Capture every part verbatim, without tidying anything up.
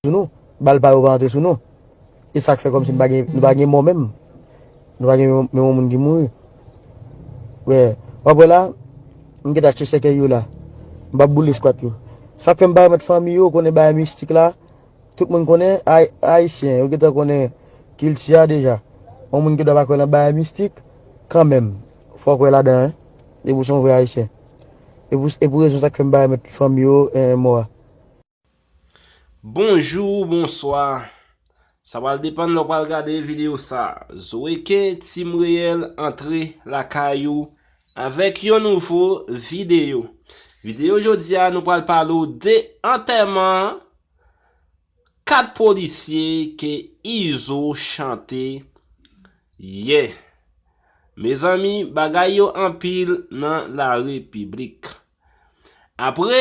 sou nou. Bal pa yo pa antre sou nou. E sa k fè kòmsi nou pa gen, nou pa gen mò menm. Nou pa gen menm, menm yon moun ki mouri. Wè, w ap wè la, m gentan achte sèkèy yo la. M p ap boule skwat yo. Sa k fè m pa remèt fanmi yo, konnen bagay mistik la, tout moun konnen, Ay-, Ayisyen, yo gentan konnen kilti a deja. Yon moun ki dwe pa kwè nan bagay mistik, kanmenm, fò w kwè ladan, en. Depi w se yon vrè Ayisyen. E pou, e pou rezon sa k fè m pa remèt fanmi yo, en, mò a. Bonjou, bonswa. Sa pral depann lè w pral gade videyo sa. Zoeken Team Reyèl antre lakay ou avèk yon nouvo videyo. Videyo jodi a, nou pral pale w de antèman kat polisye ke Izo chante yè. Mezanmi, bagay yo anpil nan la repiblik. Apre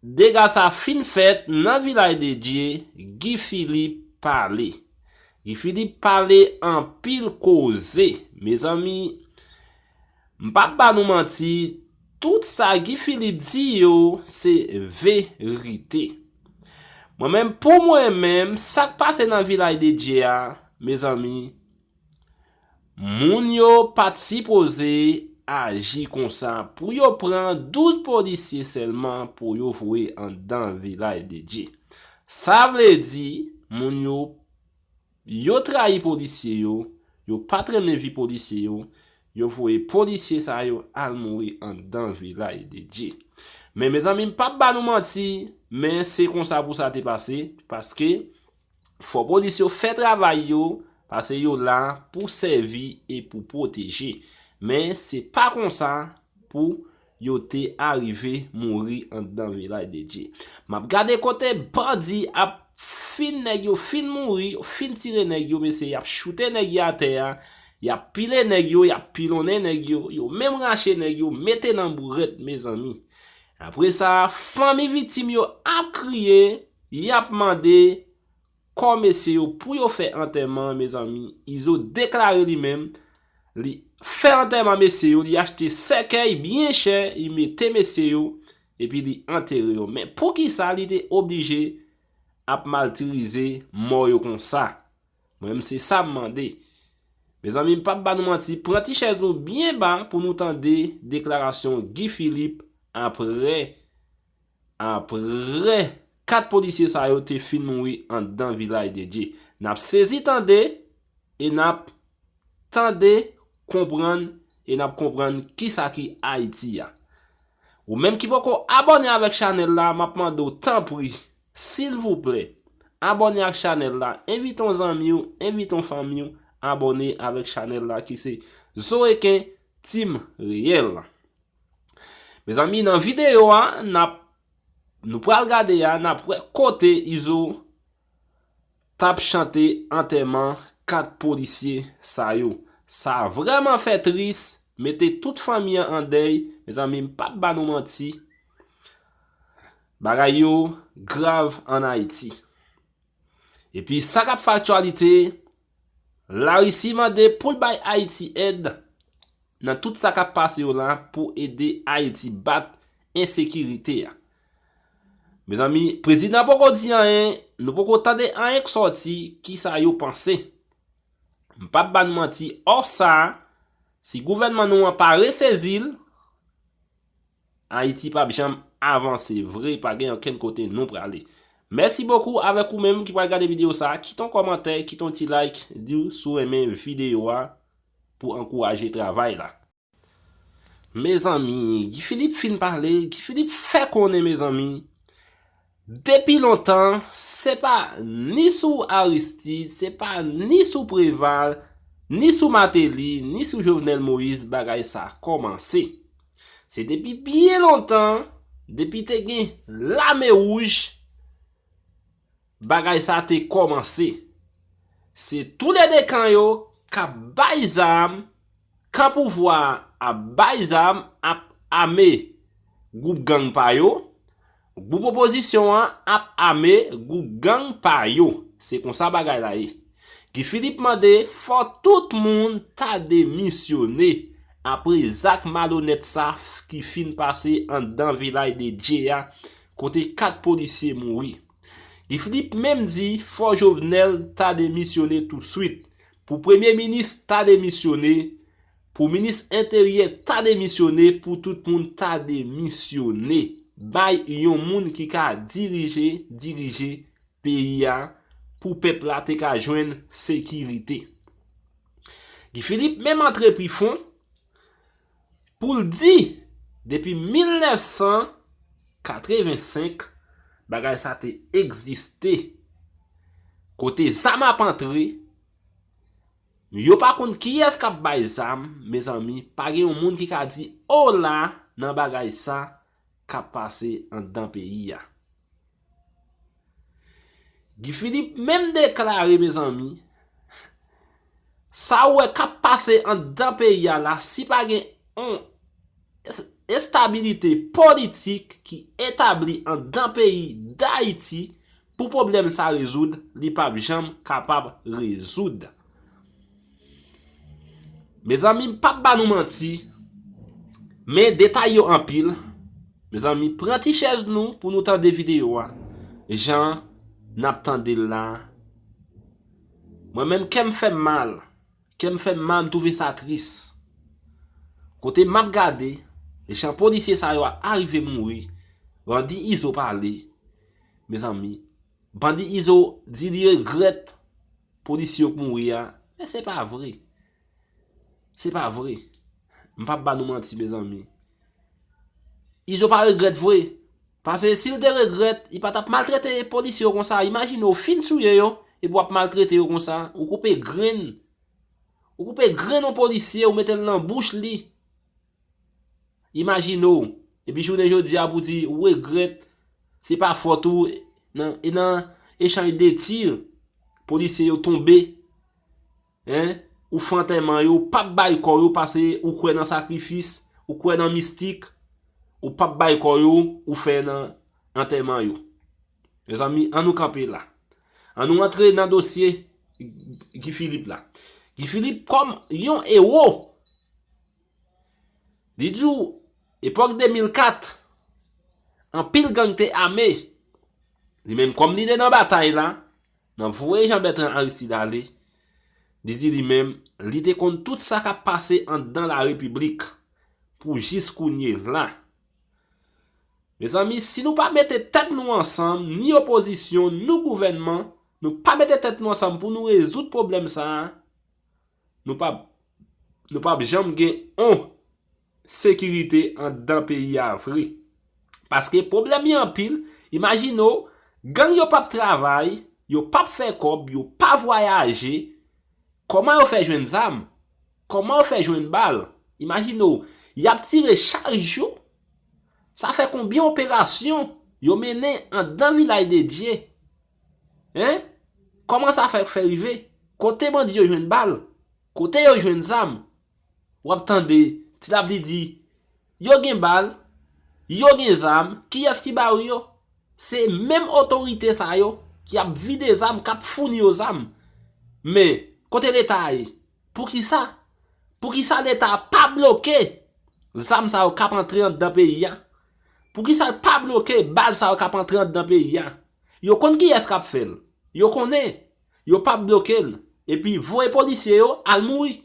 dega sa fin fèt nan Vilaj de Dye, Guy Philippe pale. Guy Philippe pale anpil koze. Mezanmi, m p ap ba nou manti, tout sa Guy Philippe di yo, se verite. Mwen menm, pou mwen menm, sa k pase nan Vilaj de Dye a, mezanmi, moun yo pa t sipoze aji konsa pou yo pran douz polisye sèlman pou yo voye anndan Vilaj de Dye. Sa vle di, moun yo, yo trayi polisye yo, yo pa t renmen vi polisye yo, yo voye polisye sa yo al mouri anndan Vilaj de Dye. Men, mezanmi, m p ap ba nou manti, men se konsa pou sa te pase, paske fò polis yo fè travay yo, paske yo la pou sèvi e pou pwoteje. Men se pa konsa pou yo te arive mouri anndan Vilaj de Dye. M ap gade kote bandi ap fin nèg yo fin mouri, yo fin tire nèg yo, mesye, y ap choute nèg yo atè a, y ap pile nèg yo, y ap pilonnen nèg yo, yo menm rache nèg yo, mete nan bourèt, mezanmi. Apre sa, fanmi viktim yo ap kriye, y ap mande kò mesye yo pou yo fè antèman, mezanmi. Izo deklare li menm, li fè antèman mesye yo, li achte sèkèy byen chè, li mete mesye yo, epi li antere yo. Men poukisa li te oblije ap matirize mò yo konsa? Mwen menm se sa m mande. Mezanmi, m p ap ba nou manti, pran ti chèz nou byen ba pou nou tande deklarasyon Guy Philippe apre, apre kat polisye sa yo te fin mouri anndan Vilaj de Dye. N ap sezi tande e n ap tande, konprann, e n ap konprann kisa ki Ayiti a. Ou menm ki poko abòne avèk chanèl la, m ap mande w tanpri, silvouplè, abòne ak chanèl la, envite yon zanmi w, envite yon fanmi w, abòne avèk chanèl la ki se Zoeken Team Reyèl. Mezanmi, nan videyo a, n ap, nou pral gade a, n ap wè kote Izo t ap chante antèman kat polisye sa yo. Sa vrèman fè tris, mete tout fanmi an an dèy, mezanmi, m p ap ba nou manti. Bagay yo grav ann Ayiti. Epi sa k ap fè aktyalite, Larisi mande pou l bay Ayiti èd nan tout sa k ap pase yo la pou ede Ayiti bat ensekirite a. Mezanmi, prezidan poko di anyen, nou poko tande anyen k sòti, kisa yo panse. M p ap ba n manti, òf sa a, si gouvènman nou an pa resezi l, Ayiti p ap janm avanse vre, pa gen okenn kote nou prale. Mèsi bokou avèk ou menm ki pral gade videyo sa a. Kite yon kòmantè, kite yon ti like, di w si w renmen videyo a pou ankouraje travay la. Mezanmi, Guy Philippe fin pale, Guy Philippe fè konnen, mezanmi, depi lontan, se pa ni sou Aristide, se pa ni sou Préval, ni sou Martelly, ni sou Jovenel Moïse bagay sa kòmanse. Se depi byen lontan, depi te gen lame wouj, bagay sa te kòmanse. Se toulede kan yo k ap bay zam, kan pouvwa a ap bay zam, ap ame gwoup gang pa yo, gwoup opozisyon an ap ame gwoup gang pa yo. Se konsa bagay la ye. Guy Philippe mande fò tout moun ta demisyone apre zak malonèt sa ki fin pase anndan Vilaj de Dye a, kote kat polisye mouri. Guy Philippe menm di fò Jovenel ta demisyone touswit. Pou premye minis ta demisyone, pou minis enteryè ta demisyone, pou tout moun ta demisyone. Bay yon moun ki ka dirije, dirije peyi a pou pèp la te ka jwenn sekirite. Guy Philippe menm antre pi fon pou l di depi mil nèf san katrevensenk bagay sa te egziste. Kote zam ap antre, yo pa konn kiyès k ap bay zam, mezanmi, pa gen yon moun ki ka di ola nan bagay sa k ap pase anndan peyi a. Guy Philippe menm deklare, mezanmi, sa w wè k ap pase anndan peyi a la, si pa gen yon es- estabilite politik ki etabli anndan peyi Dayiti, pou pwoblèm sa rezoud, li p ap janm kapab rezoud. Mezanmi, m p ap ba nou manti, men detay yo anpil. Mezanmi, pran ti chèz nou pou nou tande videyo a jan n ap tande l la. Mwen menm, kè m fè m mal. Kè m fè m mal, m twouve sa tris. Kote m ap gade, jan polisye sa yo a arive mouri, bandi Izo pale, mezanmi, bandi Izo di li regrèt polisye yo k mouri a, men se pa vre. Se pa vre. M p ap ba nou manti, mezanmi. Izo pa regrèt vre. Paske si l te regrèt, li pa t ap maltrete polisye yo konsa. Imajine w fin touye yo, epi w ap maltrete yo konsa. Ou koupe grenn. Ou koupe grenn yon polisye, ou mete l nan bouch li. Imajine w. Epi jounen jodi a pou di ou regrèt, se pa fòt ou, nan, e nan echanj de ti, polisye yo tonbe. Hein? Ou fè antèman yo, ou p ap bay kò yo paske ou kwè nan sakrifis, ou kwè nan mistik, ou p ap bay kò yo, ou fè nan antèman yo. Mezanmi, an nou kanpe la. An nou antre nan dosye Guy Philippe la. Guy Philippe kòm yon ewo. Li di w, epòk de mil kat, anpil gang te ame. Li menm kòm li te nan batay la, nan voye Jean Bertrand Aristide ale, li di li menm, li te konn tout sa k ap pase anndan la repiblik pou jis kounye la. Mezanmi, si nou pa mete tèt nou ansanm, ni opozisyon, ni gouvènman, nou pa mete tèt nou ansanm pou nou rezoud pwoblèm sa a, nou p ap, nou p ap janm gen on sekirite anndan peyi a vre. Paske pwoblèm yo anpil, imajine w, gang yo p ap travay, yo p ap fè kòb, yo pa vwayaje, kòman yo fè jwenn zam? Kòman yo fè jwenn bal? Imajine w, y ap tire chak jou. Sa fè konbyen operasyon yo mennen anndan Vilaj de Dye? Hein? Kòman sa fè, fè rive? Kote bandi yo jwenn bal? Kote yo jwenn zam? W ap tande Ti Lapli di, yo gen bal, yo gen zam, kiyès ki ba yo yo? Se menm otorite sa yo ki ap vide zam, k ap founi yo zam. Men, kote Leta a ye? Poukisa? Poukisa Leta a pa bloke zam sa yo k ap antre anndan peyi a? Poukisa l pa bloke bal sa yo k ap antre anndan peyi a? Yo konn kiyès k ap fè l. Yo konnen. Yo p ap bloke l. Epi voye polisye yo al mouri.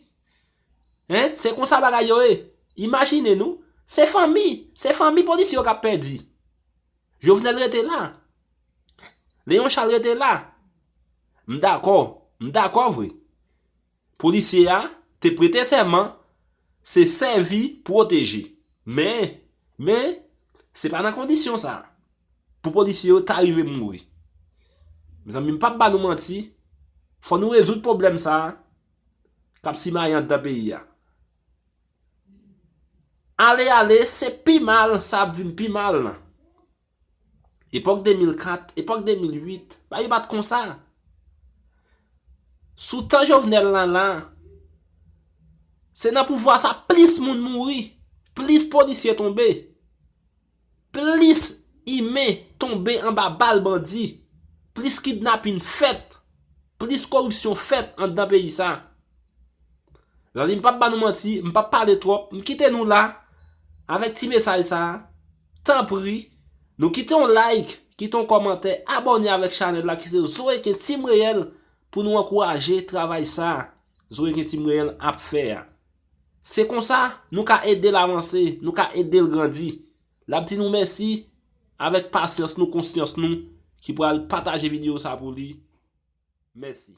Hein? Se konsa bagay yo ye. Imajine nou, se fanmi, se fanmi polisye yo k ap pèdi. Jovenel rete la. Léon Charles rete la. M dakò, m dakò vre. Polisye a te prete sèman, se sèvi, pwoteje. Men, men, se pa nan kondisyon sa a pou polisye yo ta rive mouri. Mezanmi, m p ap ba nou manti, fò nou rezoud pwoblèm sa a k ap simaye anndan peyi a. Ale, ale, se pi mal, sa ap vin pi mal. Epòk de mil kat, epòk de mil uit, bagay yo pa t konsa. Sou tan Jovenel la la, se nan pouvwa sa plis moun mouri, plis polisye tonbe, plis imen tonbe anba bal bandi, plis kidnapin fèt, plis koripsyon fèt anndan peyi sa. Zanmi, m p ap ba nou manti, m p ap pale twòp, m kite nou la avèk ti mesaj sa a. Tanpri, nou kite yon like, kite yon kòmantè, abòne avèk chanèl la ki se Zorekin Team Reyèl pou nou ankouraje travay sa Zorekin Team Reyèl ap fè a. Se konsa nou ka ede l avanse, nou ka ede l grandi. L ap di nou mèsi avèk pasyans nou, konsyans nou ki pral pataje videyo sa pou li. Mèsi.